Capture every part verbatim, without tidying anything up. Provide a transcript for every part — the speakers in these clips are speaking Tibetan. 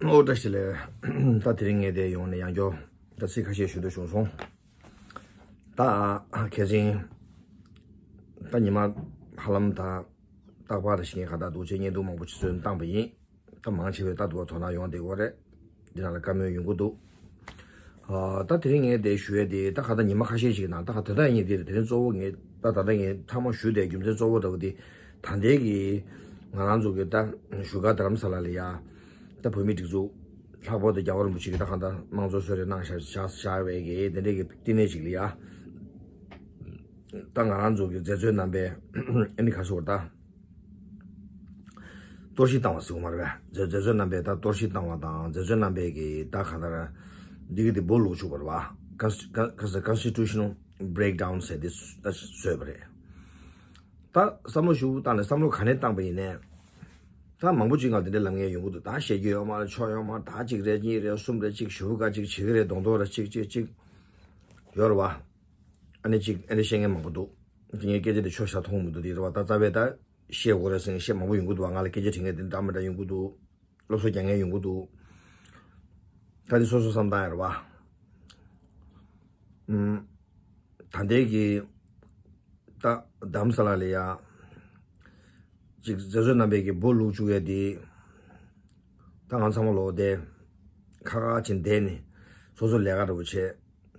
ཨོ་བཀྲ་ཤིས་བདེ་ལེགས། ད་དེ་རིང་ངས་དེ་ཡོང་ནས་ཡང་བསྐྱར་ད་ཚིག་ཁ་ཤས་ཞུ་འདོད་བྱུང་སོང་། ད་ཁ་སང་ད་ཉི་མ་ཧ་ལམ་ད་རྟག་པར་རེ་བཞིན་ག་ད་འདུག་ཅེས་བརྙན་ཐུང་མང་པོ་ཅིག་བཟོས་བཏང་པ་ཡིན། ད་མང་ཆེ་བས་ད་འདུག་བ་དོ་སྣང་ཡོང་བསྡད་ཀྱི་ཡོད་རེད། འདི་ནང་ལ་བཀའ་མོལ་ཡོང་གི་འདུག་ཨ། ད་དེ་རིང་ངས་དེ་ཞུ་ཡས་དེ་ད་ག་ད་ཉི་མ་ཁ་ཤས་ཤིག་ནང་ད་ག་ད་ལྟ་ཡིན་དེ་རེད། དེ་རིང་གཙོ་བོ་ངས་ད་ད་ལྟ་ངས་ཐ་མ་ཞུ་བསྡད་རྒྱུ་མཚན་གཙོ་བོ་འདྲ་བོ་དེ་ད་ལྟའི་གི་ང་རང་ཚོ་གི་ད་བཞུགས་སྒར་རྡ་རམ་ས་ལ་ལ་ཡ་ད་བོད་མི་སྒྲིག་འཛུགས་ལྷག་པར་དུ་རྒྱལ་བ་རིན་པོ་ཆེ་གི་ད་ག་ད་དམངས་གཙོ་གསོལ་རས་གནང་བཞག་བཞག་བཞག་པའི་གི་དེ་འདྲའི་གི་བསྟི་གནས་ཤིག་ལ་ཡ་ད་ང་རང་ཚོ་གི་མཛད་གཙོའི་རྣམ་པས་ཨ་ནི་ག་ཟེར་བ་ད། གཏོར་བཤིག་བཏང་བ་ཟེར་བ་མ་རེད་པས། མཛད་མཛད་གཙོའི་རྣམ་པས་ད་གཏོར་བཤིག་བཏང་བ་དང་མཛད་གཙོའི་རྣམ་པས་ཀྱིས་ད་གང་ལྟར་འདི་གི་འདི་སྦོ་ལོག་བཅུག་པ་རེད་པ། Consti- Con- Con- Constitutional breakdown ཟེར་འདི་བཟོས་པ་རེད། ད་བསམ་བློ་ཞིབ་པོ་བཏང་ནས་བསམ་བློ་ག་ནས་བཏང་པ་ཡིན་ནའི། ད་མང་པོ་ཅིག་ང་འདི་འདྲའི་ལབ་མཁན་ཡོང་གི་འདུག་ད་བཤད་རྒྱུ་ཡོད་མ་རེད། ཆོ་ཡོད་མ་རེད། ད་གཅིག་རེད། གཉིས་རེད། གསུམ་རེད། གཅིག་ཞུ་བ་ག་གཅིག་བྱེད་ཀྱི་རེད། གདོང་ཐོག་རེད། གཅིག་གཅིག་གཅིག་ཡོད་རེད་པ། ཨ་ནི་གཅིག་ཨ་ནི་བཤད་མཁན་མང་པོ་འདུག་དེ་ངའི་སྐད་ཆ་དེ་ཆོ་བཞག་མཐོང་མི་འདུག་དེ་རེད་པ། ད་རྩ་བའི་ད་བཤད་དགོས་རེད་ཟེར་ནས་བཤད་མང་པོ་ཡོང་གི་འདུག་པ། ང་ལ་སྐད་ཆ་དྲི་མཁན་དེ་འདྲ་མི་འདྲ་ཡོང་གི་འདུག་སློབ་གསོ་རྒྱག་མཁན་ཡོང་གི་འདུག་ད་དེ་སོ་སོ་བསམ་སྟངས་ཡོད་རེད་པ། ཨུམ། ད་ལྟའི་གི་ད་རྡ་རམ་ས་ལ་ལ་ཡ་ཅིག་མཛད་གཙོ་རྣམ་པས་ཀྱི་སྦོ་ལོག་བཅུག་ཡ་དེ། ད་ང་ཚང་མ་ལོག་བསྡད། ཁ་ཁ་ཕྱིན་བསྡད་ནས་སོ་སོ་ལས་ཀ་འདྲ་པོ་བྱས།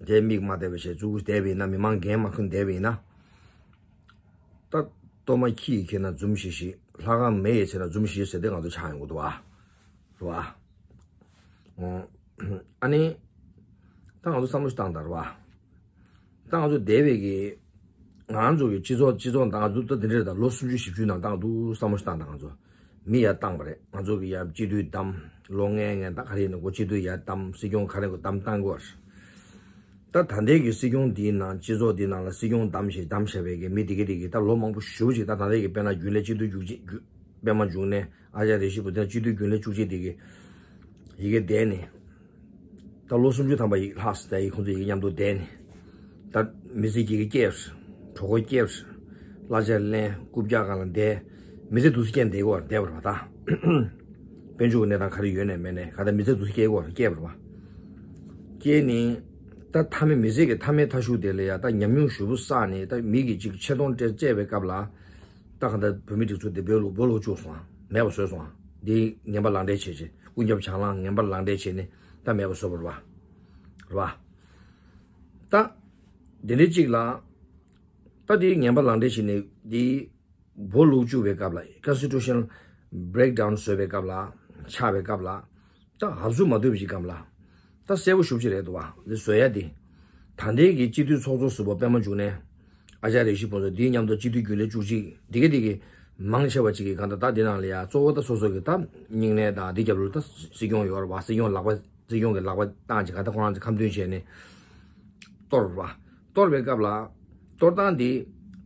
དེ་མིག་མ་བལྟས་པ་བྱས་བཙུགས་བསྡད་པ་ཡིན་ན། མི་མང་འགན་མ་འཁུར་བསྡད་པ་ཡིན་ན། ད་གཏོར་མ་ཁྱི་ཡིས་ཁྱེར་ན་འཛུམ་ཤིག་ཤིག་ལྷ་ཁང་མེ་ཡིས་བྱས་ན་འཛུམ་ཤིག་ཤིག་ཟེར་དེ་ང་ཚོ་ཆགས་ཡོང་གི་འདུག་པ། རེད་པ། ཨོ། ཨ་ནི། ད་ང་ཚོ་བསམ་བློ་ཞིག་བཏང་དང་། རེད་པ། ད་ང་ཚོ་འདས་པའི་གི་ང་ཚོ་གི་སྤྱི་ཚོགས་སྤྱི་ཚོགས་ནང་ང་ཚོ་ད་འདི་འདྲ་རེད། ད་ལོ་སུམ་ཅུ་བཞི་བཅུ་ནང་ད་ང་ཚོ་བསམ་བློ་ཞིག་བཏང་དང་། ང་ཚོ་མི་ཡར་བཏང་པ་རེད། ང་ཚོ་གི་ཡར་སྤྱི་འཐུས་བདམས། ལོ་ལྔའི་སྔོན་ད་ག་རེ་ཡིན་ན་འགོ་སྤྱི་འཐུས་ཡར་བདམས། སྲིད་སྐྱོང་ག་རེ་འགོ་བདམས་བཏང་དགོས། ད་ད་ལྟའི་གི་སྲིད་སྐྱོང་འདིའི་ནང་སྤྱི་ཚོགས་འདིའི་ནང་ལ་སྲིད་སྐྱོང་བདམས་ཤིག་བདམས་བཞག་པའི་གི་མི་འདི་གི་འདི་གི་ད་ལོ་མང་པོ་ཞེ་པོ་ཅིག་ད་ད་ལྟའི་གི་དཔེར་ན་རྒྱུན་ལས་སྤྱི་འཐུས་རྒྱུགས་ཅིག་རྒྱུ་པད་མ་འབྱུང་གནས། ཨ་ཅར་རེ་ཞིག་བུ་དེ་སྤྱི་འཐུས་རྒྱུན་ལས་བཅུ་གཅིག་དེ་གི་ཡི་གེ་བསྡད་ནས། ད་ལོ་སུམ་ཅུ་ཐམ་པ་ཡིག་ལྷག་ས་ད་ཡིག་ཁོང་ཚོ་ཡི་གེ་མཉམ་དུ་བསྡད་ནས། ད་མི་ཚེ་སྐྱེལ་གི་སྐྱེལ། གྲོད་ཁོག་སྐྱེལ། གླ་ཆ་ལེན། རྐུབ་བཀྱག་སྒང་ལ་བསྡད། མི་ཚེ་དུས་ཚོད་སྐྱེལ་བསྡད་ཀྱི་བསྡད་པ་རེད་པ། ད་དཔལ་འབྱོར་གྱི་གནས་སྟངས་ག་རེ་ཡོད་ནས་མེད་ནས་ག་ད་མི་ཚེ་དུས་ཚོད་སྐྱེལ་གྱི་བསྡད་པ་རེད་པ། སྐྱེལ་ནས། ད་མཐའ་མའི་མི་ཚེ་གི་མཐའ་མའི་མཐའ་གཞུག་དེ་ལ་ཡ་ད་ཉམས་མྱོང་ཞེ་པོ་བསགས་ནས། ད་མི་གི་ཅིག་ཆེ་མཐོང་སྤྲད་སྤྲད་པའི་སྐབས་ལ། ད་གང་ལྟར་བོད་མི་སྒྲིག་འཛུགས་དེ་སྦོ་ལོག་སྦོ་ལོག་བཅུག་སོང་། མེད་པ་བཟོས་སོང་། འདི་ངན་པ་ལག་འབྲེལ་བྱས་བྱས། ཀུན་ཁྱབ་བྱང་ལམ་ངན་པ་ལག་འབྲེལ་བྱས་ནས་ད་མེད་པ་བཟོས་པ་རེད་པ། རེད་པ། ད་འདི་འདྲའི་གཅིག་ལ། ད་འདི་ངན་པ་ལག་འབྲེལ་བྱས་ནས་འདི་སྦོ་ལོག་བཅུག་པའི་སྐབས་ལ། Constitutional breakdown བཟོས་པའི་སྐབས་ལ། ཆགས་པའི་སྐབས་ལ། ད་འུབ་ཚུགས་མ་ཐུབ་ཅིག་གམ་ལ། ད་གསལ་པོ་ཞེ་པོ་ཅིག་རེད་འདུག་པ། འདི་བཟོ་ཡ་འདི། ད་ལྟའི་གི་སྤྱི་འཐུས་ཚོགས་གཙོ་ཟུར་པ་པད་མ་འབྱུང་གནས། ཨ་ཅར་རེ་ཞིག་ཕུན་ཚོགས། འདིའི་མཉམ་དུ་སྤྱི་འཐུས་རྒྱུན་ལས་བཅུ་གཅིག་འདི་ག་འདི་གི་མང་ཆེ་བ་ཅིག་གི་གང་ལྟར་ད་འདི་ནང་ལ་ཡ་གཙོ་བོ་ད་སོ་སོ་གི་ད་སྙིང་ནད་དང་འདི་རྒྱབ་ལོ་ད་སྲིད་སྐྱོང་ཡོད་རེད་པ། སྲིད་སྐྱོང་ལག་པ་སྲིད་སྐྱོང་གི་ལག་པ་བཏང་ཅིག་གང་ལྟར་ཁོ་རང་ཚོ་ཁ་མཐུན་བྱས་ནས་གཏོར་རེད་པ། གཏོར་བའི་སྐབས་ལ། གཏོར་སྟངས་འདི།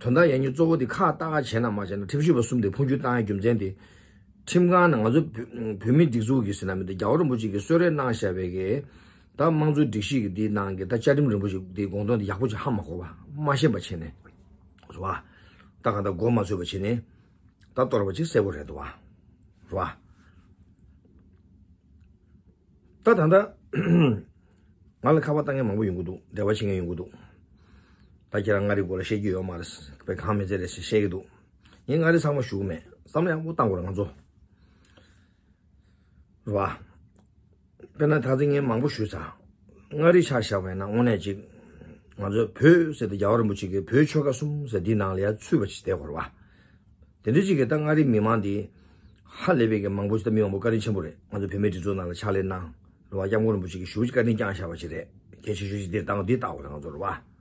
དོན་དག་ཡང་སྙིང་གཙོ་བོ་འདི་ཁག་ཏག་ཏག་བྱས་ན་མ་བྱས་ན། ཁྲིམས་ཞིབ་པ་གསུམ་དེ་འཕོ་འགྱུར་བཏང་ཡ་རྒྱུ་མཚན་དེ། ཁྲིམས་ཁང་ནང་ང་ཚོ་བོད་བོད་མི་སྒྲིག་འཛུགས་ཀྱི་ཟེར་ན་མི་འདུག་རྒྱལ་བ་རིན་པོ་ཆེ་གིས་གསོལ་རས་གནང་བཞག་པའི་གི། ད་དམངས་གཙོའི་སྒྲིག་གཞི་གི་འདི་ནང་གི་ད་བཅའ་ཁྲིམས་རིན་པོ་ཆེ་འདི་དགོངས་དོན་འདི་ཡག་པོ་ཅིག་ཧ་མ་གོ་བ། མ་ཤེས་པ་བྱས་ནས། རེད་པ། ད་གང་ལྟར་མགོ་མ་ཚོས་པ་བྱས་ནས། ད་གཏོར་བ་ཅིག་གསལ་པོ་རེད་འདུག་པ། རེད་པ། ད་ད་ལྟ། ང་ལ་ཁ་པར་བཏང་མཁན་མང་པོ་ཡོང་གི་འདུག་འབྲེལ་བ་བྱེད་མཁན་ཡོང་གི་འདུག་ད་ཁྱེད་རང་མངའ་རིས་སྐོར་ལ་བཤད་རྒྱུ་ཡོད་མ་རེད། དཔེ་གང་མི་ཚེ་རེད་ཟེར་བཤད་ཀྱི་འདུག་ངས་མངའ་རིས་ཚང་མ་ཞུ་གི་མེད། བསམ་བློ་ཡག་པོ་བཏང་དགོས་རེད་ང་ཚོ། རེད་པ། དཔེར་ན་ད་ཚིག་ངས་མང་པོ་ཞུས་ཚར། མངའ་རིས་ཆ་བཞག་པ་ཡིན་ན་དངོས་གནས་ཅིག་ང་ཚོ་བོད་ཟེར་དུས་རྒྱལ་བ་རིན་པོ་ཆེ་གིས་བོད་ཆོལ་ཁ་གསུམ་ཟེར་འདི་ནང་ལ་ཡར་ཚུད་པ་ཅིག་བསྡད་དགོས་རེད་པ། དེ་འདྲ་ཅིག་གིས་ད་མངའ་རིས་མི་མང་འདི་ཧ་ལས་པའི་གི་མང་པོ་ཞིག་ད་མི་མང་པོ་བཀའ་དྲིན་ཆེན་པོ་རེད། ང་ཚོ་བོད་མིའི་སྒྲིག་འཛུགས་ནང་ལ་ཕྱག་ལས་གནང་། རེད་པ། སྐྱབས་མགོན་རིན་པོ་ཆེ་གིས་ཞེ་པོ་ཅིག་བཀའ་དྲིན་བསྐྱངས་བཞག་པ་ཅིག་རེད། གལ་ཆེ་ཤོས་ཅིག་འདིར་བཏང་འདི་བལྟ་དགོས་རེད་ང་ཚོ། རེད་པ།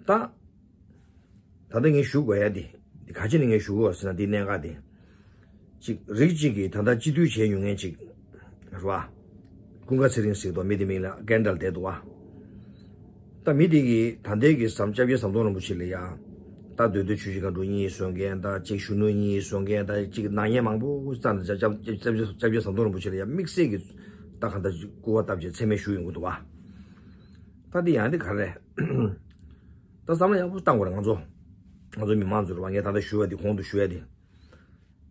ད། ད་ལྟ་ངས་ཞུ་དགོས་ཡ་འདི། འདི་ག་ཅི་ནས་ངས་ཞུ་དགོས་ཟེར་ན་འདི་གནད་འགག་འདི། ཅིག་རིགས་གཅིག་གིས་ད་ལྟ་སྤྱི་འཐུས་བྱས་མྱོང་མཁན་ཅིག་རེད་པ། ཀུན་དགའ་ཚེ་རིང་ཟེར་འདུག་མི་དེ་མིང་ལ་སྐད་འདྲ་བསྡད་འདུག་པ། ད་མི་དེ་གིས་ད་ལྟའི་གི་ཟམ་སྐྱབས་རྗེ་ཟམ་གདོང་རིན་པོ་ཆེ་ལ་ཡ། ད་མདོ་སྟོད་ཆུ་བཞི་སྒང་དྲུག་གཉིས་བཟོ་མཁན། ད་གཅིག་གཞོན་ནུ་གཉིས་བཟོ་མཁན། ད་གཅིག་ནག་ཉེས་མང་པོ་བཙལ་ནས་སྐྱབས་སྐྱབས་སྐྱབས་སྐྱབས་རྗེ་ཟམ་གདོང་རིན་པོ་ཆེ་ལ་ཡ་དམིགས་བསལ་གྱི་ད་གང་ལྟར་སྐུར་བ་བཏབ་བྱས་མཚན་སྨད་ཞུ་ཡོང་གི་འདུག་པ། ད་འདི་ཡང་འདི་ག་རེ་རེད། ད་བསམ་བློ་ཡག་པོ་བཏང་དགོས་རེད་ང་ཚོ། ང་ཚོ་མི་མང་ཚོ་རེད་པ། ངས་ད་ལྟ་ཞུ་བ་འདི་གོང་དུ་ཞུ་ཡ་འདི།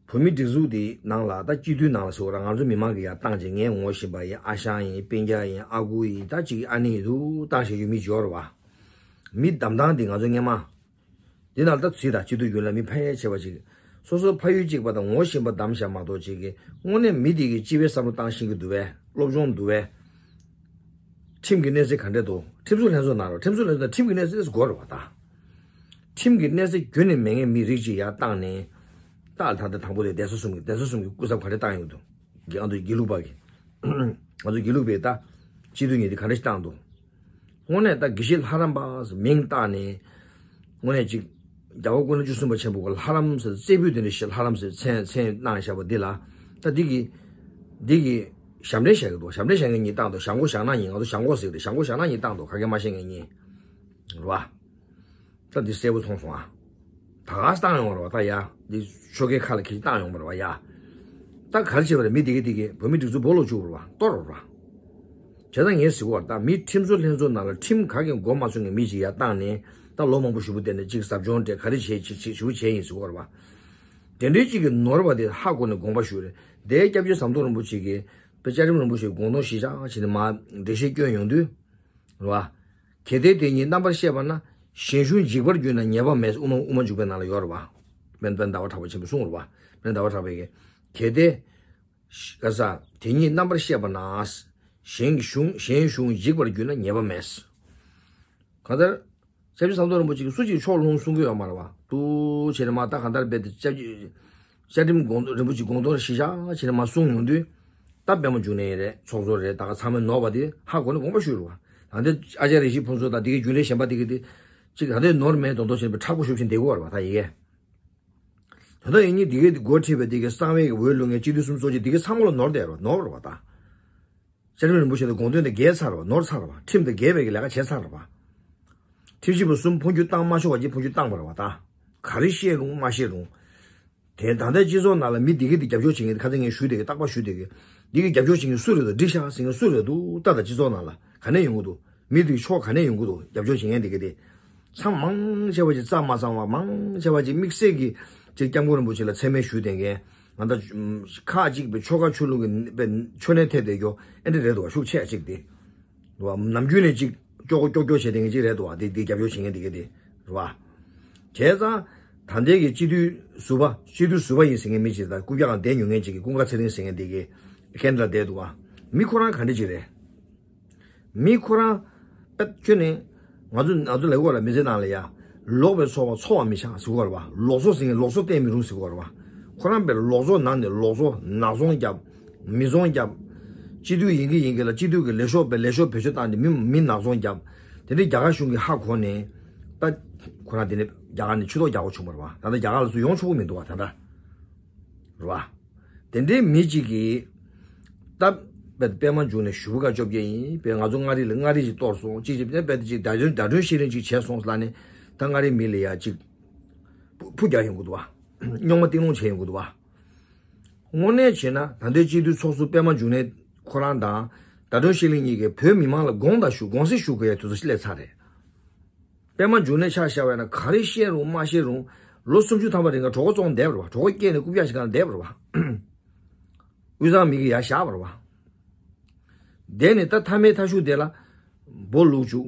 བོད་མི་སྒྲིག་འཛུགས་དེ་ནང་ལ་ད་སྤྱི་འཐུས་ནང་ལ་ཟེར་བ་ར་ང་ཚོ་མི་མང་གི་ཡར་བཏང་བྱས་ངས་ངོ་ཤེས་པ་ཡིན། ཨ་ཞང་ཡིན། སྤུན་ཀྱག་ཡིན། ཨ་ཁུ་ཡིན། ད་ཅིག་ཨ་ནེ་ཡིན་དུ་བཏང་བྱས་ཡོད་མི་ཅིག་ཡོད་རེད་བ། མི་བདམས་སྟངས་དེ་ང་ཚོ་སྔོན་མ། འདི་ནང་ད་ཚིག་དང་སྤྱི་འཐུས་རྒྱུན་ལས་མི་ཕལ་ཆེ་བ་ཅིག་སོ་སོ་ཕ་ཡུལ་གཅིག་པ་དང་ངོ་ཤེས་པ་བདམས་བཞག་མ་གཏོགས་ཅིག་གི་དངོས་གནས་མི་དེ་གི་སྤྱི་པའི་བསམ་བློ་བཏང་ཤེས་ཀྱི་འདུག་བས། སློབ་སྦྱོང་འདུག་བས། ཁྲིམས་ཀྱི་གནས་ཚད་ག་འདྲས་འདུག་ཁྲིམས་བཟོ་ལྷན་ཚོགས་ནང་རོགས། ཁྲིམས་བཟོ་ལྷན་ཚོགས་ནང་ཁྲིམས་ཀྱི་གནས་ཚད་དེ་དགོས་རེད་བ་ད། ཁྲིམས་ཀྱི་གནས་ཚད་ཁྱོན་ནས་མེད་མཁན་མི་རིགས་ཅིག་ཡར་བཏང་ནས། ད་ད་ལྟ་དང་པོ་དེ་གདན་ས་གསུམ་གྱི་གདན་ས་གསུམ་གྱི་སྐུ་ཚབ་ག་འདྲས་བཏང་ཡོང་གི་འདུག་ང་ཚོ་དགེ་ལུགས་པ་གི། ང་ཚོ་དགེ་ལུགས་པའི་ད། སྤྱི་འཐུས་གཉིས་དེ་ག་འདྲས་ཤིག་བཏང་འདུག་དངོས་གནས་ད་དགེ་བཤེས་ལྷ་རམས་པ་མིང་བཏགས་ནས། དངོས་གནས་ཅིག་རྒྱལ་བ་སྐུ་ན་བཅུ་གསུམ་པ་ཆེན་པོ་གི་ལྷ་རམས་ཟེར་རྩེ་ཕུད་དེ་འདྲ་ཞིག་ལྷ་རམས་ཟེར་མཚན་མཚན་གནང་བཞག་པ་འདི་ལ། ད་འདི་གི་འདི་གི་ཞབས་འདྲེན་བྱེད་ཀྱི་འདུག་ཞབས་འདྲེན་བྱེད་མཁན་གཉིས་བཏང་འདུག་ཞབས་མགོ་བཞག་ན་གཉིས། ང་ཚོ་ཞབས་མགོ་ཟེར་གི་རེད། ཞབས་མགོ་བཞག་ན་གཉིས་བཏང་འདུག་ག་གེ་མ་ཤེས་མཁན་གཉིས། རེད་བ། ད་འདི་གསལ་པོ་མཐོང་སོང་ཨ། ད་ག་སེ་བཏང་ཡོང་བ་རེད་བ། ད་ཡ་འདི་ཆོལ་ཁའི་ཁ་ལ་ཁྱེར་བཏང་ཡོང་བ་རེད་བ་ཡ། ད་ག་རེ་བྱེད་པ་རེད། མི་དེ་གི་དེ་གི་བོད་མི་སྒྲིག་འཛུགས་སྦོ་ལོག་བཅུག་རེད་བ། གཏོར་རེད་བ། བྱས་ཙང་ངས་ཟེར་བ་ད་མི་ཁྲིམས་བཟོ་ལྷན་ཚོགས་ནང་ལ་ཁྲིམས་ག་གེ་མགོ་མ་ཚོས་མཁན་མི་ཞིག་ཡར་བཏང་ནས་ད་ལོ་མང་པོ་ཞེ་པོ་བསྡད་ནས་ཅིག་ཟབ་སྦྱོང་སྤྲད། ག་རེ་བྱས་ཅིག་ཅིག་ཞེ་པོ་བྱས་ཡིན་ཟེར་བ་རེད་བ། དེ་འདྲའི་ཅིག་གི་ནོར་བ་དེ་ཧ་གོ་ནས་དགོངས་པ་ཞུས་རེད། དེ་སྐྱབས་རྗེ་ཟམ་གདོང་རིན་པོ་ཆེ་གིས་དཔེ་བཅའ་ཁྲིམས་རིན་པོ་ཆེའི་དགོངས་དོན་གཞི་བཞག་བྱས་ནས་མར་འགྲེལ་བཤད་སྐྱོན་ཡོང་དུས། རེད་བ། གལ་ཏེ་དེ་ཉིད་རྣམ་པར་ཤེས་པ་ན། གཞན་གཞུང་འཇིག་པར་གྱུར་ན་ཉེས་པ་མེད། དབུ་མ་དབུ་མ་འཇུག་པའི་ནང་ལ་ཡོད་རེད་བ། དཔལ་དཔལ་ཟླ་བ་གྲགས་པ་ཆེན་པོས་གསུངས་རེད་བ། དཔལ་ཟླ་བ་གྲགས་པས་གི། གལ་ཏེ། ག་ས་དེ་ཉིད་རྣམ་པར་ཤེས་པ་ན། གཞན་གཞུང་གཞན་གཞུང་འཇིག་པར་གྱུར་ན་ཉེས་པ་མེད། གང་ལྟར། སྐྱབས་རྗེ་ཟམ་གདོང་རིན་པོ་ཆེ་གིས་སུ་གཅིག་ཕྱོགས་ལྷུང་གསུང་གི་ཡོད་མ་རེད་བ། ཏུ་བྱས་ནས་མར་ད་གང་ལྟར་རྦད་དེ་སྐྱབས་རྗེ། བཅའ་ཁྲིམས་དགོངས་རིན་པོ་ཆེ་དགོངས་དོན་གཞི་བཞག་བྱས་ནས་མར་གསུངས་ཡོང་དུས། ད་པད་མ་འབྱུང་གནས་རེད། ཚོགས་གཙོ་རེད། ད་ག་ཚང་མས་ནོར་བ་དེ་ཧ་གོ་ནས་དགོངས་པ་ཞུས་རེད་བ། ད་ལྟའི་ཨ་ཅཱརྱ་རིན་པོ་ཆེ་ཕུན་ཚོགས་དང་དེ་གའི་རྒྱུན་ལས་གཞན་པ་དེ་གི་དེ། གཅིག་ད་ལྟའི་ནོར་མེད་མདོག་མདོག་བྱས་ནས་མཁྲེགས་པོ་ཞེ་པོ་ཅིག་བསྡད་ཀྱི་ཡོད་རེད་བ་ད་ཡི་གེ། ད་ལྟ་ཡིན་གཉིས་དེ་གའི་དེ་འགོ་ཁྲིད་པའི་དེ་གའི་གསང་བའི་འོས་བླུག་མཁན་སྤྱི་འཐུས་གསུམ་གཙོ་ཆེ་དེ་གའི་ཚང་མ་ལ་ནོར་བསྡད་རེད་བ། ནོར་རེད་བ་ད། བཅའ་ཁྲིམས་རིན་པོ་ཆེ་དང་དགོངས་དོན་དེ་འགལ་ཚར་བ། ནོར་ཚར་བ། ཁྲིམས་དང་འགལ་བའི་ལས་ཀ་བྱས་ཚར་བ། ཁྲིམས་ཞིབ་པ་གསུམ་འཕོ་འགྱུར་བཏང་མ་ཆོག་པ་ཅིག་འཕོ་འགྱུར་བཏང་བ་རེད་བ་ད། ག་རེ་བཤད་རུང་མ་བཤད་རུང་། དེ་ད་ལྟའི་སྤྱི་ཚོགས་ནང་ལ་མི་འདི་གི་འདི་རྒྱབ་སྐྱོར་བྱེད་མཁན་ཁ་སང་ངས་ཞུས་དེ་གི་རྟག་པར་ཞུས་དེ་གི། འདི་གི་རྒྱབ་སྐྱོར་བྱེད་མཁན་སུ་རེད་འདུག་འགྲིག་ཤག་ཟེར་མཁན་སུ་རེད་འདུག་ད་ལྟ་སྤྱི་ཚོགས་ནང་ལ་ག་ནས་ཡོང་གི་འདུག་མི་འདི་ཕྱོགས་ག་ནས་ཡོང་གི་འདུག་རྒྱབ་སྐྱོར་བྱེད་མཁན་འདི་གི་དེ། ཚང་མང་ཆེ་བ་ཅིག་རྩ་མ་ཚང་བ། མང་ཆེ་བ་ཅིག་དམིགས་བསལ་གྱི་ཅིག་སྐྱབས་མགོན་རིན་པོ་ཆེ་ལ་མཚན་སྨད་ཞུས་བསྡད་མཁན། ང་ད་ཁག་ཅིག་པའི་ཆོལ་ཁ་ཆོས་ལུགས་ཀྱི་པའི་ཆོས་ནས་ཐད་བསྡད་རྒྱུ་ཨེ་འདྲ་རེད་འདུག་བ། ཤུགས་ཆེ་ཅིག་དེ། འདུག་བ། ནམ་རྒྱུན་ནས་ཅིག་ཀྱོག་ཀྱོག་ཀྱོག་ཀྱོག་བྱས་བསྡད་མཁན་ཅིག་རེད་འདུག་བ། དེ་དེ་རྒྱབ་སྐྱོར་བྱེད་མཁན་དེ་ག་དེ་རེད་བ། བྱས་ཙང་ད་ལྟའི་གི་སྤྱི་འཐུས་ཟུར་པ། སྤྱི་འཐུས་ཟུར་པ་ཡིན་ཟེར་མཁན་མི་ཅིག་དང་རྐུབ་བཀྱག་སྒང་བསྡད་མྱོང་མཁན་ཅིག་གི་ཀུན་དགའ་ཚེ་རིང་ཟེར་མཁན་དེ་གི་ཁེ་ན་ཌ་ལ་བསྡད་འདུག་བ། མི་ཁོ་རང་ག་འདྲ་ཅིག་རེད། མི་ཁོ་རང་། པད་ཁྱོད་ནི། ང་ཚོ་ང་ཚོ་ལབ་ཀྱི་ཡོད་རེད་མི་ཚེ་ནང་ལ་ཡ། ལོག་པའི་འཚོ་བ་འཚོ་བར་མི་བྱ་ཟེར་གྱི་ཡོད་རེད་བ། ལོག་འཚོ་ཟེར་མཁན་ལོག་འཚོ་བསྟན་མི་རུང་ཟེར་གྱི་ཡོད་རེད་བ། ཁོ་རང་པའི་ལོག་འཚོ་ནང་ནས་ལོག་འཚོ་ནག་ཚོང་རྒྱབ། མི་ཚོང་རྒྱབ། སྤྱི་འཐུས་ཡིན་གྱི་ཡིན་གྱི་ལ་སྤྱི་འཐུས་ཀྱི་ལས་ཤོག་པའི་ལས་ཤོག་བེད་སྤྱོད་བཏང་སྟེ་མི་མི་ནག་ཚོང་རྒྱབ། དེ་འདྲའི་རྒྱ་གར་གཞུང་གིས་ཧ་གོ་ནས། ད། ཁོ་རང་དེ་ནས་རྒྱ་གར་ནས་ཕྱིར་ལོག་རྒྱག་དགོས་བྱུང་བ་རེད་བ། ད་ལྟ་རྒྱ་གར་ལ་ཚུར་ཡོང་ཆོག་གི་མི་འདུག་བ་ད་ལྟ། རེད་བ། དེ་འདྲའི་མི་གཅིག་གིས། ད། པད་པད་མ་འབྱུང་གནས་ཞུ་བ་ཀ་བཅོ་བརྒྱད་ཡིན། པས་ང་ཚོ་མངའ་རིས་ལ་མངའ་རིས་ཅིག་གཏོར་སོང་། གཅིག་ཅིག་པད་དེ་ཅིག་བརྡ་སྤྲོད་བརྡ་སྤྲོད་བཤད་རིན་ཅིག་བྱས་སོང་ལབ་ནས། ད་མངའ་རིས་མི་ལ་ཡ་ཅིག་ཕུ་ཕུ་རྒྱག་ཡོང་གི་འདུག་བ། རྙོག་མ་གཏིང་སློང་བྱས་ཡོང་གི་འདུག་བ། དངོས་གནས་བྱས་ན་ད་ལྟའི་སྤྱི་འཐུས་ཚོགས་གཙོ་པད་མ་འབྱུང་གནས་ཁོ་རང་དང་། བརྡ་སྤྲོད་བཤད་རིན་གཉིས་ཀས་བོད་མི་མང་ལ་དགོངས་དག་ཞུ་དགོངས་སེལ་ཞུ་དགོས་ཡ་དུས་ཚོད་སླེབས་ཚར་རེད། པད་མ་འབྱུང་གནས་ཆ་བཞག་པ་ཡིན་ན་ག་རེ་བཤད་རུང་མ་བཤད་རུང་། ལོ་སུམ་ཅུ་ཐམ་པ་རིང་ག་གྲོད་ཁོག་བཙོང་བསྡད་པ་རེད་བ། གྲོད་ཁོག་བསྐྱེད་ནས་རྐུབ་བཀྱག་ཞིག་གང་བསྡད་པ་རེད་བ། དབུས་གཙང་མི་གིས་ཡར་བཞག་པ་རེད་བ། དེ་ནས་ད་མཐའ་མའི་མཐའ་གཞུག་དེ་ལ་སྦོ་ལུག་བཅུག་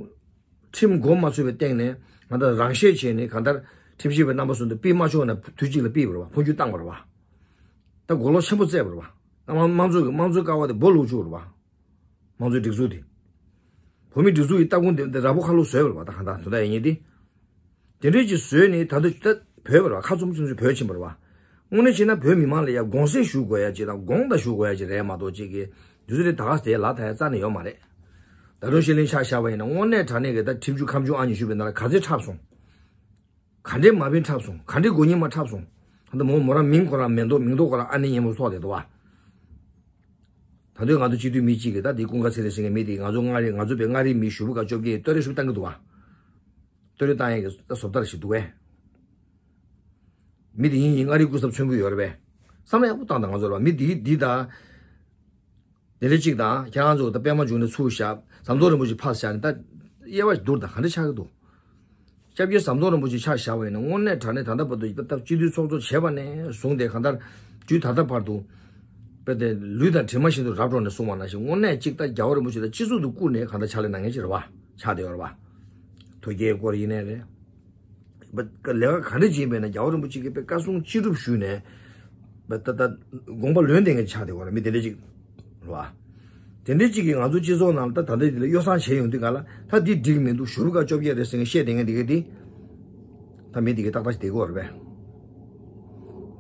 ཁྲིམས་མགོ་མ་ཚོས་པའི་སྟེང་ནས་ང་ད་རང་བཤད་བྱས་ནས་གང་ལྟར་ཁྲིམས་ཞིབ་པའི་རྣམ་པ་གསུམ་དུ་ཕུད་མ་ཆོག་ན་དུས་གཅིག་ལ་ཕུད་པ་རེད་བ། འཕོ་འགྱུར་བཏང་པ་རེད་བ། ད་གོ་ལོག་ཆེན་པོ་བསྩལ་བ་རེད་བ། དམངས་དམངས་གཙོ་གི་དམངས་གཙོའི་ཀ་བ་དེ་སྦོ་ལུག་བཅུག་རེད་བ། དམངས་གཙོའི་སྒྲིག་འཛུགས་དེ། བོད་མིའི་སྒྲིག་འཛུགས་ཀྱི་སྟ་གོན་དེ་དེ་ར་སྦོ་ཁ་ལོ་བཟོས་པ་རེད་བ། ད་གང་ལྟར་དོན་དག་ཡིན་ཉེ་དེ། དེ་འདྲས་ཀྱི་བཟོས་ནས་ད་ལྟ་ད་བོད་པ་རེད་བ། ཁ་བཙུམ་བཙུམ་ཅིག་བོད་ཕྱིན་པ་རེད་བ། དངོས་གནས་བྱས་ན་བོད་མི་མང་ལ་ཡ་དགོངས་སེལ་ཞུ་དགོས་ཡ་ཅིག་དང་དགོངས་དག་ཞུ་དགོས་ཡ་ཅིག་རེད་མ་གཏོགས་ཅིག་གི་དུས་ཚོད་དེ་ད་ག་དེ་ལ་ད་ཡ་རྩ་ནས་ཡོད་མ་རེད། ད་དུང་ཤེས་ལེན་ཆ་བཞག་པ་ཡིན་ན་དངོས་གནས་དྲང་གནས་ཀྱི་ད་ཁྲིམས་གཅོད་ཁ་མཆུ་ཨང་ཉི་ཤུ་པའི་ནང་ལ་ག་ཚོད་འཁྲབ་སོང་། ག་འདྲའི་མ་ཕན་འཁྲབ་སོང་། ག་འདྲའི་མགོ་རྙིང་མ་འཁྲབ་སོང་། ད་མོ་མོ་རང་མིང་ཁོ་རང་མེ་ཏོག་མིང་ཐོ་ཁོ་རང་ཨ་ནེ་སྙན་མོ་ཐོགས་བསྡད་འདུག་བ། ད་དུང་ང་ཚོ་སྤྱི་འཐུས་མི་གཅིག་གིས་ད་དེ་ཀུན་དགའ་ཚེ་རིང་ཟེར་མཁན་མི་དེ་ང་ཚོ་མངའ་རིས་ང་ཚོ་པའི་མངའ་རིས་མི་ཞུ་བོ་ག་བཅོ་བརྒྱད་ཀྱིས་བསྟོད་ར་ཞུ་བཏང་གི་འདུག་བ། བསྟོད་ར་བཏང་ཡས་ཀྱི་ད་བཟོ་ལྟ་ཞིག་འདུག་བས། མི་དེ་ཡིན་ཡིན་མངའ་རིས་སྐུ་ཚབ་མཚོན་གྱི་ཡོད་རེད་པས། བསམ་བློ་ཡག་པོ་བཏང་དང་ང་ཚོ་ལ་མི་དེ་འདི་ད། དེ་འདྲ་གཅིག་དང་ཁྱེད་རང་ཚོ་ད་པད་མ་འབྱུང་གནས་ཚུར་བཞག་ཟམ་གདོང་རིན་པོ་ཆེ་ཕར་བཞག་ནས་ད་དབྱེ་བ་བསྡུར་དང་ག་འདྲ་ཆགས་ཀྱི་འདུག་སྐྱབས་རྗེ་ཟམ་གདོང་རིན་པོ་ཆེ་ཆ་བཞག་པ་ཡིན་ན་དངོས་གནས་དྲང་གནས་ད་ལྟ་བར་དུ་ད་ལྟ་སྤྱི་འཐུས་ཚོགས་གཙོ་བྱས་པ་ནས་བཟུང་སྟེ་གང་ལྟར་ ཞུས། ད་ལྟ་བར་དུ་དཔེ་དེ་ལུས་དང་གྲིབ་མ་བཞིན་དུ་རབ་འགྲོགས་ནས་གསུངས་པ་ནང་བཞིན། དངོས་གནས་གཅིག་ད་རྒྱལ་བ་རིན་པོ་ཆེ་དང་སྤྱི་གཙུག་ཏུ་བཀུར་ནས་གང་ལྟར་ཕྱག་ལས་གནང་མཁན་ཅིག་རེད་བ། ཆགས་བསྡད་ཡོད་རེད་བ། ཐུགས་བསྐྱེད་སྐོར་ཡིན་ནའི་རེད། ལས་ཀ་ག་འདྲ་ཅིག་ཡིན་པས་ན་རྒྱལ་བ་རིན་པོ་ཆེ་གིས་དཔེ་བཀའ་གསུང་ཅི་སྒྲུབ་ཞུས་ནས་ད་ད་དགོངས་པ་ལོན་བསྡད་མཁན་ཆགས་བསྡད་ཡོད་རེད། མི་དེ་འདྲ་ཅིག་རེད་བ། དེ་འདྲ་ཅིག་གིས་ང་ཚོ་སྤྱི་ཚོགས་ནང་ལ་ད་ད་ལྟ་འདི་ལ་གཡོ་བསྲང་བྱས་ཡོང་དུས་ག་ལ་ད་འདི་འགྲིག་མི་འདུག་ཞུ་རུ་ཁ་བཅོ་བརྒྱད་རེད་ཟེར་མཁན་བཤད་བསྡད་མཁན་འདི་ག་འདི། ད་མི་འདི་གའི་ཏག་ཏག་ཞིག་བསྡད་ཀྱི་ཡོད་རེད་པས།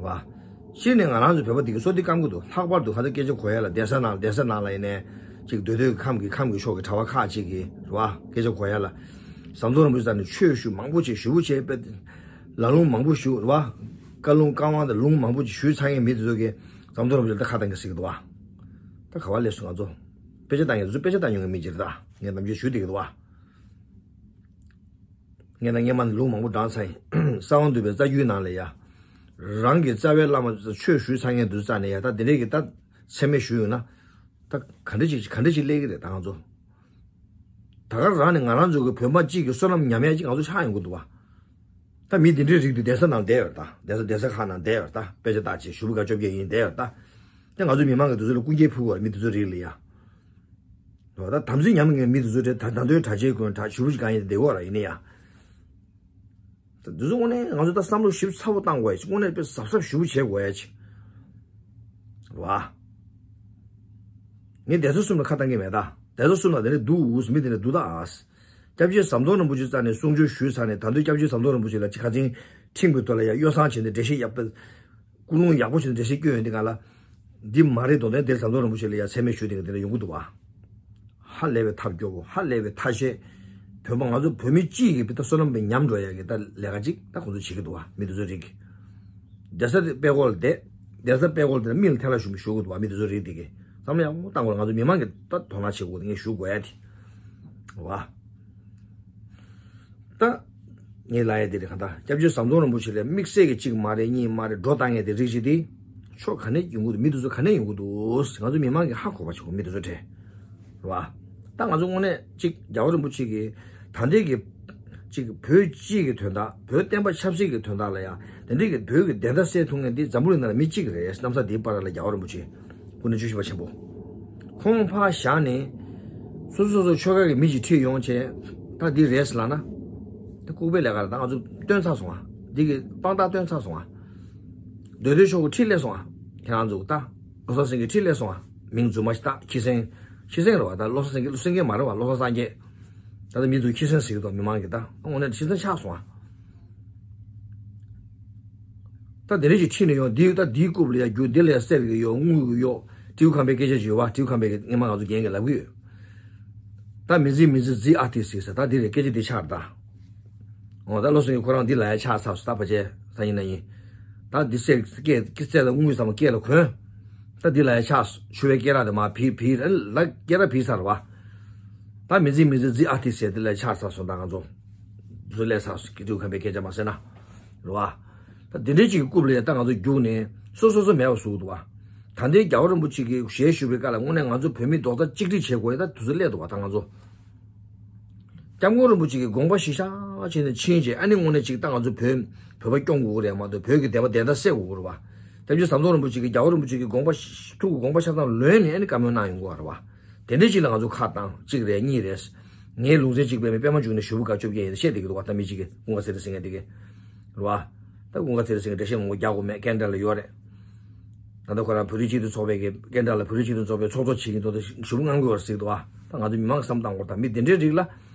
བ། སྤྱིར་ནས་ང་རང་ཚོ་བོད་པ་འདི་གའི་སོ་འདི་སྐམ་གྱི་འདུག་ལྷག་པར་དུ་ཧ་ད་སྐད་ཆ་གོ་ཡ་ལ་གདན་ས་ནང་གདན་ས་ནང་ལ་ཡིན་ནའི་ཅིག་སྡོད་སྡོད་ཁམས་ཀྱི་ཁམས་ཀྱི་ཕྱོགས་ཀྱི་གྲྭ་བ་ཁག་ཅིག་གིས་རེད་བ། སྐད་ཆ་གོ་ཡ་ལ། ཟམ་གདོང་རིན་པོ་ཆེ་རྩ་ནས་ཆོས་ཞུ་མང་པོ་བྱས་ཞུ་བོ་བྱས་པས། ལ་ལུང་མང་པོ་ཞུ་རེད་བ། བཀའ་ལུང་བཀའ་དབང་དང་ལུང་མང་པོ་ཅིག་ཞུས་ཚར་མཁན་མི་དེ་ཚོ་གིས་ཟམ་གདོང་རིན་པོ་ཆེ་ལ་ད་ཁ་བཏང་གི་ཟེར་གྱི་འདུག་བ། ད་ག་བ་སླེབས་སོང་ང་ཚོ། དཔེ་ཆ་བཏང་མཁན་དེ་ཚོ་དཔེ་ཆ་བཏང་མྱོང་མཁན་མི་ཅིག་རེད་ད། ངས་ནམ་རྒྱུན་ཞུ་བསྡད་ཀྱི་འདུག་བ། ངས་ད་སྔོན་མ་ནས་ལུང་མང་པོ་བགྲངས་ཚར་ཡིན། གསང་བ་འདུས་པའི་རྩ་རྒྱུད་ནང་ལ་ཡ། རང་གི་རྩ་བའི་བླ་མ་ཆོས་ཞུས་ཚར་མཁན་དུས་རྩ་ནས་ཡ་ད་དེ་འདྲས་ཀྱི་ད་མཚན་སྨད་ཞུས་ཡོང་ན། ད་ག་འདྲ་ཅིག་ག་འདྲ་ཅིག་སླེབས་ཀྱི་རེད་ད་ང་ཚོ། ད་ག་རང་ནས་ང་རང་ཚོ་གི་བོད་པ་གཅིག་གི་བསོད་ནམས་ཉམས་ཡ་ཅིག་ང་ཚོ་ཆགས་ཡོང་གི་འདུག་བ། ད་མི་འདི་འདྲའི་རིགས་འདི་གདན་ས་ནང་བསྡད་ཡོད་ད། གདན་ས་གདན་ས་ཁག་ནང་བསྡད་ཡོད་ད། དཔེ་ཆ་ལྟ་ཆེ་ཞུ་བོ་དགའ་བཅོ་བརྒྱད་ཡིན་བསྡད་ཡོད་ད། ད་ང་ཚོ་མི་མང་གི་དེ་ཚོ་ལ་སྐུ་འགྱེད་ཕུལ་དགོས་རེད་མི་དེ་ཚོ་རིགས་ལ་ཡ། རེད་བ། ད་དམ་ཚིག་ཉམས་མཁན་མི་དེ་ཚོ་དེ་ད་ད་འདོད་གྲྭ་ཆས་གོན་གྲྭ་ཞུ་བོ་ཞིག་གང་ཡིན་བསྡད་ཡོད་ར་ཡིན་ནི་ཡ། ད་དེ་ཚོ་དངོས་གནས་ང་ཚོ་ད་བསམ་བློ་ཞིབ་ཚ་པོ་བཏང་དགོས་ཡ་ཅིག་དངོས་གནས་དཔེ་གཟབ་གཟབ་ཞུ་བོ་བྱེད་དགོས་ཡ་ཅིག་རེད་བ། ངས་གདན་ས་གསུམ་ལ་ཁ་བཏང་གི་མེད་ད། གདན་ས་གསུམ་ལ་དེ་འདྲ་འདུག་མི་དེ་འདྲ་འདུག་ད་ཨ། སྐྱབས་རྗེ་ཟམ་གདོང་རིན་པོ་ཆེ་རྩ་ནས་གསུང་ཆོས་ཞུས་ཚར་ནས་ད་དུང་སྐྱབས་རྗེ་ཟམ་གདོང་རིན་པོ་ཆེ་ལ་ཅིག་ཁ་འཛིན་ཁྲིམས་ཀྱི་ཐོག་ལ་ཡ་གཡོ་བསྲང་བྱས་ནས་འགྲེལ་བཤད་ཡག་པོ། ཀུན་སློང་ཡག་པོ་བྱས་ནས་འགྲེལ་བཤད་སྐྱོན་ཡོང་དུས་ག་ལ། འདི་མ་རེད་མདོག་ལྡན་དེར་ཟམ་གདོང་རིན་པོ་ཆེ་ལ་ཡ་མཚན་སྨད་ཞུས་དེ་འདྲ་ཡོང་གི་འདུག་བ། ཧ་ལས་པའི་ཐབས་སྐྱོ་པོ་ཧ་ལས་པའི་ཐ་ཤལ། བོད་པ་ང་ཚོ་བོད་མི་སྤྱི་ཡི་གི་ད་བསོད་ནམས་པའི་ཉམས་འགྲོ་ཡ་གི་ད་ལས་ཀ་ཅིག་ད་ཁོང་ཚོ་བྱེད་ཀྱི་འདུག་བ་མི་དེ་ཚོ་རིགས། གདན་ས་དེ་དཔེ་སྐོར་ལ་བསྡད། གདན་ས་དཔེ་སྐོར་དེ་མི་ལ་ཐལ་ལ་ཞུ་མི་ཞུ་གི་འདུག་བ་མི་དེ་ཚོ་རིགས་དེ་གི་བསམ་བློ་ཡག་པོ་བཏང་དགོས་ང་ཚོ་མི་མང་གི་ད་དོ་སྣང་བྱེད་དགོས་དེ་ངས་ཞུ་དགོས་ཡ་དེ། བ། ད། ངས་ལབ་ཡ་དེ་རེད་གང་ལྟར་སྐྱབས་རྗེ་ཟམ་གདོང་རིན་པོ་ཆེ་ལ་དམིགས་བསལ་གྱི་གཅིག་མ་རེད་གཉིས་མ་རེད་སྒྲོ་བཏགས་མཁན་དེ་རིགས་ཅིག་དེ། ཕྱོགས་ག་ནས་ཡོང་གི་འདུག་མི་དེ་ཚོ་ག་ནས་ཡོང་གི་འདུག་ང་ཚོ་མི་མང་གིས་ཧ་གོ་བ་བྱེད་དགོས་མི་དེ་ཚོ་གྲས། རེད་བ། ད་ང་ཚོ་དངོས་གནས་གཅིག་རྒྱལ་བ་རིན་པོ་ཆེ་གིས་ད་ལྟའི་གི་གཅིག་བོད་སྤྱི་གི་དོན་དག་བོད་བསྟན་པ་ཆབ་སྲིད་ཀྱི་དོན་དག་ལ་ཡང་དེ་འདྲའི་གི་བོད་ཀྱི་བདེན་མཐའ་གསལ་ཐུབ་མཁན་འདི་འཛམ་བུ་གླིང་ནང་ལ་མི་གཅིག་རེད། གནམ་ས་འདིའི་བར་ལ་རྒྱལ་བ་རིན་པོ་ཆེ་སྐུ་ཕྲེང་བཅུ་བཞི་པ་ཆེན་པོ་ཁོང་ཕར་བཞག་ནས་སོ་སོ་སོ་སོ་ཆོལ་ཁ་གི་མི་ཅིག་ཁྲིད་ཡོང་བྱས་ད་འདི་རེད་ལབ་ན་ད་ལྐུགས་པའི་ལས་ཀ་རེད། ད་ང་ཚོ་སྟོན་ཚར་སོང་ང་འདི་གི་དཔང་རྟགས་སྟོན་ཚར་སོང་ང་། འདོད་འདོད་ཤོག་གུ་ཁྲིད་སླེབས་སོང་ང་། ཁྱེད་རང་ཚོ་ད་བློ་བཟང་སེང་གེ་ཁྲིད་སླེབས་སོང་ང་། མིང་རྫུན་མ་ཞིག་བཏགས་ཁྱི་སེང་། ཁྱི་སེང་རེད་བ། ད་བློ་བཟང་སེང་གེ་སེང་གེ་མ་རེད་བ། བློ་བཟང་སངས་རྒྱས། ད་ལྟ་མི་ཚོས་ཁྱི་སེང་ཟེར་གྱི་འདུག་མི་མང་གིས་ད་དངོས་གནས་ཁྱི་སེང་ཆགས་སོང་ང་། ད་དེ་རིང་ཅིག་ཁྲིད་ནས་ཡོང་འདི་ད་འདིའི་རྐུབ་ལ་ཡ་རྒྱུ་འདི་ལ་ཡ་གསེར་གྱི་གཡོག་དངུལ་གྱི་གཡོག་ཏྲིའུ་ཁང་པའི་སྐད་ཆ་ཅིག་ཡོད་བ། ཏྲིའུ་ཁང་པའི་སྔོན་མ་ང་ཚོ་རྒན་གྱིས་ལབ་ཀྱི་ཡོད། ད་མི་ཚིག་མི་ཚིག་ཛི་ཨ་ཏི་ཟེར་ས་ད་འདི་རེད། སྐད་ཆ་འདི་ཆགས་རེད་ད། འོ་ད་བློ་སེང་གེ་ཁོ་རང་འདི་ལ་ཡ་ཆགས་ཚར་སོང་ད་ཕལ་ཆེར་སང་ཉིན་གནངས་ཉིན། ད་འདི་གསེར་སྐེ་སྐེ་རྩེ་དང་དངུལ་ཚང་མ་སྐེ་ལ་གོན། ད་འདི་ལ་ཡ་ཆགས་སོང་ཕྱུ་པའི་སྐེ་རགས་དེ་མར་བིར་བིར་ལ་སྐེ་རགས་བིར་ཚར་རེད་བ། ད་མི་ཚིག་མི་ཚིག་ཛི་ཨ་ཏི་ཟེར་འདི་ལ་ཡ་ཆགས་ཚར་སོང་ད་ང་ཚོ། བཟོ་ལས་ཚར་སོང་སྐྱིད་སྡུག་ཁམས་པའི་སྐད་ཆ་མ་ཟེར་ན། རེད་བ། ད་འདི་འདྲའི་ཅིག་གི་རྐུབ་ལ་ཡ་ད་ང་ཚོ་རྒྱུགས་ནས་སོ་སོ་སོ་མེད་པ་བཟོ་གི་འདུག་བ། ད་ལྟའི་རྒྱལ་བ་རིན་པོ་ཆེ་གིས་ཞལ་བཞུགས་པའི་སྐབས་ལ་དངོས་གནས་ང་ཚོ་བོད་མི་རྡོག་རྩ་གཅིག་སྒྲིལ་བྱེད་དགོས་ཡ་ད་དུས་ཚོད་སླེབས་འདུག་བ་ད་ང་ཚོ། སྐྱབས་མགོན་རིན་པོ་ཆེ་གི་དགོངས་པ་གཞིར་བཞག་བྱས་ནས་ཕྱིན་བྱས་ཨ་ནི་དངོས་གནས་ཅིག་ད་ང་ཚོ་བོད་བོད་པ་སྐྱོང་དགོས་ཀྱི་རེད་མ་གཏོགས་བོད་ཀྱི་བདེན་པ་བདེན་མཐའ་གསལ་དགོས་ཀྱི་རེད་བ། སྐྱབས་རྗེ་ཟམ་གདོང་རིན་པོ་ཆེ་གི་རྒྱལ་བ་རིན་པོ་ཆེ་གི་དགོངས་པ་ཐུགས་ཀྱི་དགོངས་པ་ཆ་ཚང་ལོན་ནས་ཨ་ནི་བཀའ་མོལ་གནང་ཡོང་དགོས་པ་རེད་བ། དེ་འདྲའི་ཅིག་ལ་ང་ཚོ་ཁ་བཏང་གཅིག་རེད་གཉིས་རེད། ངའི་ལུང་ཚན་གཅིག་པའི་མི་པད་མ་འབྱུང་གནས་ཞུ་བོ་དགའ་བཅོ་བརྒྱད་ཡིན་བཤད་བསྡད་ཀྱི་འདུག་བ། ད་མི་གཅིག་གིས་ཀུན་དགའ་ཚེ་རིང་ཟེར་མཁན་དེ་གིས་རེད་བ། ད་ཀུན་དགའ་ཚེ་རིང་ཟེར་མཁན་འགྲེལ་བཤད་མང་པོ་རྒྱག་དགོས་མེད་ཀན་ཌ་ལ་ཡོད་རེད། ད་ལྟ་ཁོ་རང་བོད་རིགས་སྤྱི་མཐུན་ཚོགས་པའི་གི་ཀན་ཌ་ལ་བོད་རིགས་སྤྱི་མཐུན་ཚོགས་པའི་ཚོགས་གཙོ་བྱེད་ཀྱི་འདུག་ད་ཞུ་བོ་མངགས་དགོས་པ་ཟེར་འདུག་བ། ད་ང་ཚོ་མི་མང་གི་བསམ་བཏང་དགོས། ད་མི་དེ་འདྲའི་རིགས་ལ་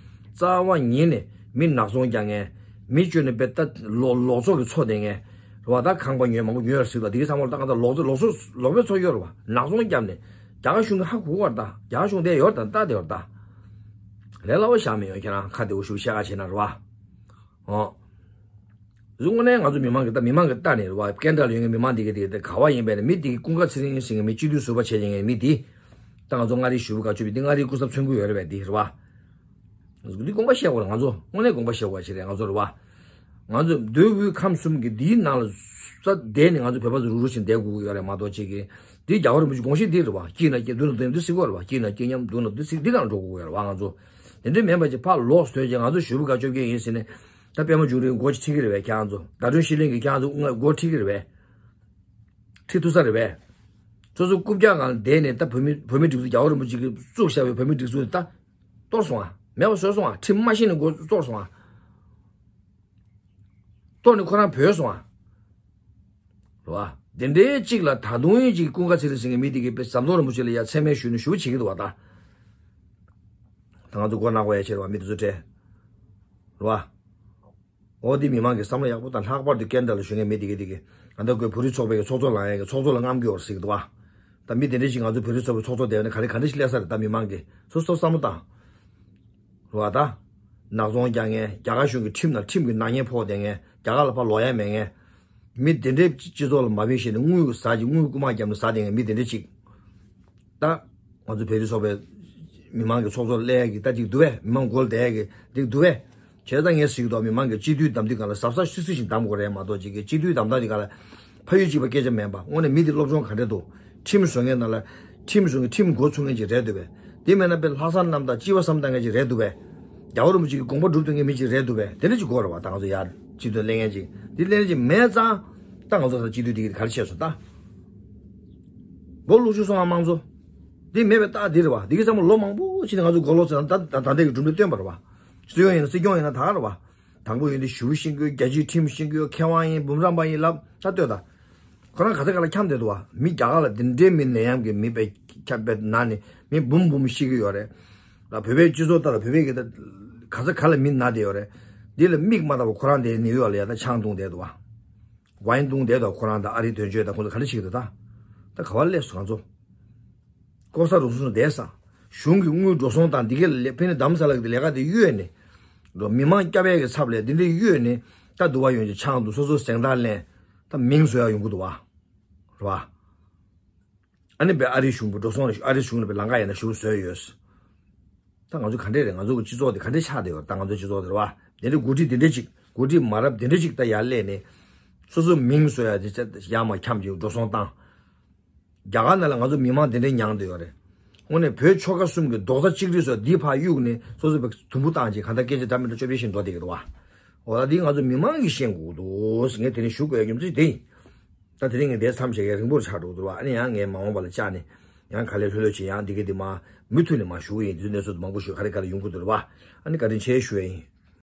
རྩ་བ་ཉིད་ནས་མི་ནག་ཚོང་རྒྱག་མཁན་མི་སྤྱོད་ནས་དཔེ་ད་ལོག་ལོག་ཚོགས་ཀྱི་ཚོགས་དེ་ངས་རེད་བ། ད་ཁང་པ་ཉོས་མང་པོ་ཉོས་ར་ཟེར་འདུག་དེ་གི་བསམ་བློ་ད་གང་ལྟར་ལོག་ཚོགས་ལོག་ཚོགས་ལོག་པའི་ཚོགས་ཡོད་རེད་བ། ནག་ཚོང་རྒྱབ་ནས་རྒྱ་གར་གཞུང་གི་ཧ་གོ་བར་ད་རྒྱ་གར་གཞུང་དེ་ཡོད་ད་ད་དེ་ཡོད་ད། ལས་སླ་བོ་བཞག་མི་ཡོང་། ཁྱེད་རང་ཁ་བདེ་བོ་ཞུ་བཤད་ཁ་བྱེད་ན་རེད་བ། ཨོ། གཟུགས་དངོས་གནས་ང་ཚོ་མི་མང་གི་ལྟ་མི་མང་གི་ལྟ་ནས་རེད་བ། ཀན་ཌ་ལ་ཡོད་མཁན་མི་མང་འདི་གི་དེ་ག་བ་ཡིན་པས་ན་མི་འདི་གི་ཀུན་དགའ་ཚེ་རིང་ཟེར་མཁན་མི་སྤྱི་འཐུས་ཟུར་པ་བྱས་མཁན་མི་འདི། ད་ང་ཚོ་མངའ་རིས་ཞུ་བོ་དགའ་བཅོ་བརྒྱད་འདི་མངའ་རིས་སྐུ་ཚབ་མཚོན་གྱི་ཡོད་རེད་བས་འདི་རེད་བ། འདི་དགོངས་པ་བཞེས་དགོས་རེད་ང་ཚོ་དངོས་གནས་དགོངས་པ་བཞེས་དགོས་ཞིག་རེད་ང་ཚོ་རེད་བ། ང་ཚོ་འདོད་དགུའི་ཁམས་གསུམ་གི་འདིའི་ནང་ལ་ས་བསྡད་ནས་ང་ཚོ་བོད་པ་ཚོ་རུག་རུག་བྱས་བསྡད་དགོས་ཀྱི་ཡོད་རེད་མ་གཏོགས་ཅིག་གི་འདི་རྒྱལ་བ་རིན་པོ་ཆེ་དགོངས་གཞི་འདི་རེད་བ། སྐྱིད་ན་སྐྱིད་སྡུག་ན་སྡུག་འདི་ཟེར་གྱི་ཡོད་རེད་བ། སྐྱིད་ན་སྐྱིད་མཉམ་སྡུག་ན་སྡུག་ཟེར་འདི་ག་ལ་འགྲོ་དགོས་ཀྱི་ཡོད་རེད་བ། ང་ཚོ་དེ་འདྲ་མིན་པ་ཅིག་ཕར་ལོག་སྡོད་ཅིག་ང་ཚོ་ཞུ་བོ་དགའ་བཅོ་བརྒྱད་ཡིན་ཟེར་ནས་ད་པད་མ་འབྱུང་རིང་མགོ་ཅིག་ཁྲིད་ཀྱི་རེད་བས། ཁྱེད་རང་ཚོ་ཟླ་སྒྲོན་ཤེས་གླིང་གིས་ཁྱེད་རང་ཚོ་མགོ་ཁྲིད་ཀྱི་རེད་བས། ཁྲིད་ཐུབ་ས་རེད་པས། སོ་སོ་རྐུབ་བཀྱག་སྒང་ལ་བསྡད་ནས་ད་བོད་མི་བོད་མི་སྒྲིག་འཛུགས། རྒྱལ་བ་རིན་པོ་ཆེ་གིས་བཙུགས་བཞག་པའི་བོད་མི་སྒྲིག་འཛུགས་དེ་ད་གཏོར་སོང་ཨ། མེད་པ་བཟོས་སོང་ཨ། ཁྲིམས་མ་ཤེས་ནས་མགོ་གཏོར་སོང་ཨ། གཏོར་ནས་ཁོ་རང་བྲོས་སོང་ཨ། རེད་བ། དེ་འདྲའི་གཅིག་ལ་ད་དུང་ཡིན་གཅིག་ཀུན་དགའ་ཚེ་རིང་ཟེར་མཁན་མི་དེ་གིས་དཔེ་ཟམ་གདོང་རིན་པོ་ཆེ་ལ་ཡ་མཚན་སྨད་ཞུས་ནས་ཞུ་བྱེད་ཀྱི་འདུག་བ་ད། ད་ང་ཚོ་མགོ་ནག་པོ་ཡ་བྱེད་རེད་བ། མི་དེ་ཚོ་སྤྲད། རེད་བ། འོ་དེ་མི་མང་གི་བསམ་བློ་ཡག་པོ་དང་། ལྷག་པར་དུ་ཀན་ཌ་ལ་བཞུགས་མཁན་མི་དེ་གིས་དེ་གིས་ང་ཚོ་གི་བོད་རིགས་ཚོགས་པའི་གི་ཚོགས་གཙོ་ལངས་ཡ་གི་ཚོགས་གཙོ་ལ་རྔམ་གྱི་ཡོད་རེད་ཟེར་གྱི་འདུག་བ། ད་མི་དེ་འདྲ་ཞིག་ང་ཚོ་བོད་རིགས་ཚོགས་པའི་ཚོགས་གཙོ་བསྡད་ཡོད་ན་ག་རེ་ག་འདྲ་ཞིག་སླེབས་ས་རེད། ད་མི་མང་གིས་སོ་སོ་བསམ་བློ་བཏང་། རེད་བ། ད་ནག་ཚོང་རྒྱག་མཁན། རྒྱ་གར་གཞུང་གི་ཁྲིམས་དང་ཁྲིམས་ཀྱི་ནག་ཉེས་ཕོག་བསྡད་མཁན། རྒྱ་གར་ལ་ཕར་ལོག་ཡ་མེད་མཁན། མི་དེ་འདྲའི་སྤྱི་ཚོགས་ལ་མ་ཕན་བྱས་ནས་དངུལ་ཟ་ཅིག་དངུལ་རྐུ་མ་བརྒྱབ་ནས་ཟ་བསྡད་མཁན་མི་དེ་འདྲ་ཅིག་ད་ང་ཚོ་བོད་རིགས་ཚོགས་པའི་མི་མང་གི་ཚོགས་གཙོ་སླེབས་ཡ་གི་ད་ཅིག་འདུག་བས། མི་མང་མགོ་ལ་བསྡད་ཡ་གི་ཅིག་འདུག་བས། བྱས་ཙང་ངས་ཟེར་གྱི་འདུག་མི་མང་གི་སྤྱི་འཐུས་བདམས་དུས་སྒང་ལ་གཟབ་གཟབ་སིག་སིག་ཞིག་བདམ་དགོས་རེད་མ་གཏོགས། ཅིག་གི་སྤྱི་འཐུས་བདམ་སྟངས་དེ་སྒང་ལ་ཕ་ཡུལ་གཅིག་པ་སྐད་ཆ་མིན་པ། དངོས་གནས་མི་དེ་སློབ་སྦྱོང་ག་འདྲ་འདུག་ཁྲིམས་བཟོ་མཁན་ནང་ལ་ཁྲིམས་བཟོ་མཁན་ཁྲིམས་འགོ་ཚུགས་མཁན་ཅིག་རེད་འདུག་བས། དེ་མེད་ན་དཔེ་ལྷག་བསམ་རྣམ་དག་སྐྱིད་པ་བསམ་བཏང་མཁན་ཅིག་རེད་འདུག་བས། རྒྱལ་བ་རིན་པོ་ཆེ་གི་དགོངས་པ་སྒྲུབ་ཐུབ་མཁན་མི་ཅིག་རེད་འདུག་བས། དེ་འདྲ་ཅིག་དགོས་རེད་བ། ད་ང་ཚོ་ཡར་སྤྱི་འཐུས་སླེབས་མཁན་ཅིག་དེ་སླེབས་མཁན་ཅིག་མེད་ཙང་ད་ང་ཚོ་ས་སྤྱི་འཐུས་དེ་གི་ག་རེ་བྱས་སོང་ད། མགོ་ལུག་ཤུ་སོང་ང་དམངས་གཙོ། དེ་མེད་པའི་རྟགས་དེ་རེད་བ། དེ་གི་ཚང་མ་ལོ་མང་པོ་ཕྱིན་ནས་ང་ཚོ་མགོ་ལོག་ཟེར་ན་ད་ད་ལྟའི་གི་གྲུབ་འབྲས་སྟོན་པ་རེད་བ། སྲིད་སྐྱོང་ཡིན་ན་སྲིད་སྐྱོང་ཡིན་ན་ད་ག་རེད་བ། དང་པོ་ཡིན་དུས་ཞུ་བ་ཤེས་ཀྱི་ཡོད། རྒྱལ་སྤྱིའི་ཁྲིམས་ཤེས་ཀྱི་ཡོད། མཁས་དབང་ཡིན། འབུམ་རམས་པ་ཡིན་ལབ་ད་ལྟོས་ད། ཁོ་རང་ག་ས་ག་ལ་འཁྱམས་བསྡད་འདུག་བ། མི་རྒྱ་གར་ལ་འདི་འདྲའི་མི་ནད་ཡམས་ཀྱི་མི་དཔེ་འཁྱམས་པའི་ནང་ནས་མི་འབུམ་འབུམ་ཤི་གི་ཡོད་རེད། ལ་བོད་པའི་སྤྱི་ཚོགས་ལྟར་བོད་པའི་གི་ད་ག་ས་ག་ལ་མི་ན་བསྡད་ཡོད་རེད། འདི་ལ་མིག་མ་བལྟ་བར་ཁོ་རང་དེ་ནིའུ་ཡོག་ལ་ཡ་ད་ཆང་བཏུང་བསྡད་འདུག་བ། ཝའིན་བཏུང་བསྡད་འདུག་ཁོ་རང་དང་ཨ་རིའི་དོན་གཅོད་དང་ཁོང་ཚོ་ག་འདྲ་བྱེད་ཀྱི་འདུག་ད་ད་ག་བ་སླེབས་སོང་ང་ཚོ། ལྐོག་ཟ་རུལ་སུངས་བསྡད་ས། གཞུང་གི་དངུལ་འགྲོ་སོང་དང་འདི་གའི་ལས་ཕན་ནི་དམ་ས་ལ་གི་ལས་ཀ་དེ་གཡོལ་ནས། མི་མང་སྐྱབས་ཡས་ཀྱི་ཚབ་ལས་འདི་འདྲ་གཡོལ་ནས་ད་འདུག་བ། ཡོང་ཅིག་ཆང་འདུག་སོ་སོ་གཟེངས་རྟགས་ལེན། ད་མིང་བཟོ་ཡག་ཡོང་གི་འདུག་བ། རེད་བ། ཨ་ནི་བས་ཨ་རིའི་གཞུང་གི་འགྲོ་སོང་ལ་ཨ་རིའི་གཞུང་ལ་བས་ལམ་ཁ་ཡིན་ན་ཞུ་བཟོས་ཡོད། ད་ང་ཚོ་ག་འདྲས་རེད། ང་ཚོ་གི་སྤྱི་ཚོགས་དེ་ག་འདྲས་ཆགས་བསྡད་ཡོད་རེད། ད་ང་ཚོ་སྤྱི་ཚོགས་དེ་རེད་བ། དེ་འདྲས་འགོ་ཁྲིད་དེ་འདྲས་ཅིག་འགོ་ཁྲིད་མ་རབས་དེ་འདྲས་ཅིག་ད་ཡར་སླེབས་ནས། སོ་སོ་མིང་བཟོ་ཡ་དེ་ཡར་མར་འཁྱམས་ཀྱི་འགྲོ་སོང་བཏང་། རྒྱ་གར་ནང་ལ་ང་ཚོ་མི་མང་དེ་འདྲས་མྱངས་བསྡད་ཡོད་རེད། དངོས་གནས་བོད་ཆོལ་ཁ་གསུམ་གྱི་རྡོག་རྩ་གཅིག་སྒྲིལ་བཟོས་འདི་ཕར་གཡུགས་ནས་སོ་སོ་བས་དུམ་བུ་བཏང་ཅིག་གང་ལྟར་སྐད་ཆ་འདྲ་མི་འདྲ་ཅོ་པེ་བཞིན་འགྲོ་བསྡད་ཀྱི་འདུག་བ། འོ་ད་འདི་ང་ཚོ་མི་མང་གིས་ཤེས་དགོས་ཀྱི་འདུག་ངས་དེ་རིང་ཞུ་དགོས་ཡ་རྒྱུ་མཚན་དེ་ཡིན། ད་དེ་རིང་ངས་འདིར་མཚམས་བཞག་གི་རིང་པོར་ཆགས་འགྲོ་གི་འདུག་བ། ཨ་ནི་ཡང་ངས་མ་འོངས་པ་ལ་བཅར་ནས་ཡང་ག་ལེར་ལྷོད་ལྷོད་བྱས་ཡང་འདི་ག་འདི་མ་མུ་མཐུད་ནས་མ་ཞུ་གི་ཡིན། དེ་ཚོ་གནས་ཚུལ་མང་པོ་ཞིག་ག་རེ་ག་རེ་ཡོང་གི་འདུག་རེད་བ། ཨ་ནི་བཀའ་དྲིན་ཆེ་ཞུ་ཡ་ཡིན།